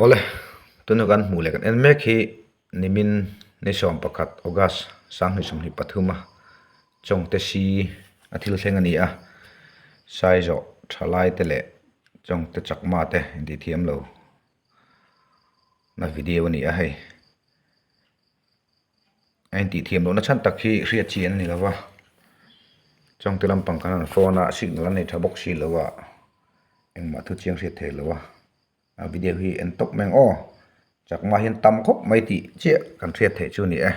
Awle, tuna kan hmuh leh kan en mek hi nimin ni 11 August 2023 a Chawngte si a thil thleng a ni a, Saizawh thalai te leh Chawngte chakma te intithiam lo na video a ni a hei. A intihthiam lohna chhan tak hi hriat chi an ni lo va, Chawngte lampang khan an phone a signal an nei tha bawk si lo a, engmah thu chiang hriat thei lo a. A video hi en tawp mai ang aw, chakma hian tam khawp mai tih chiah kan hriat theih chu a ni e.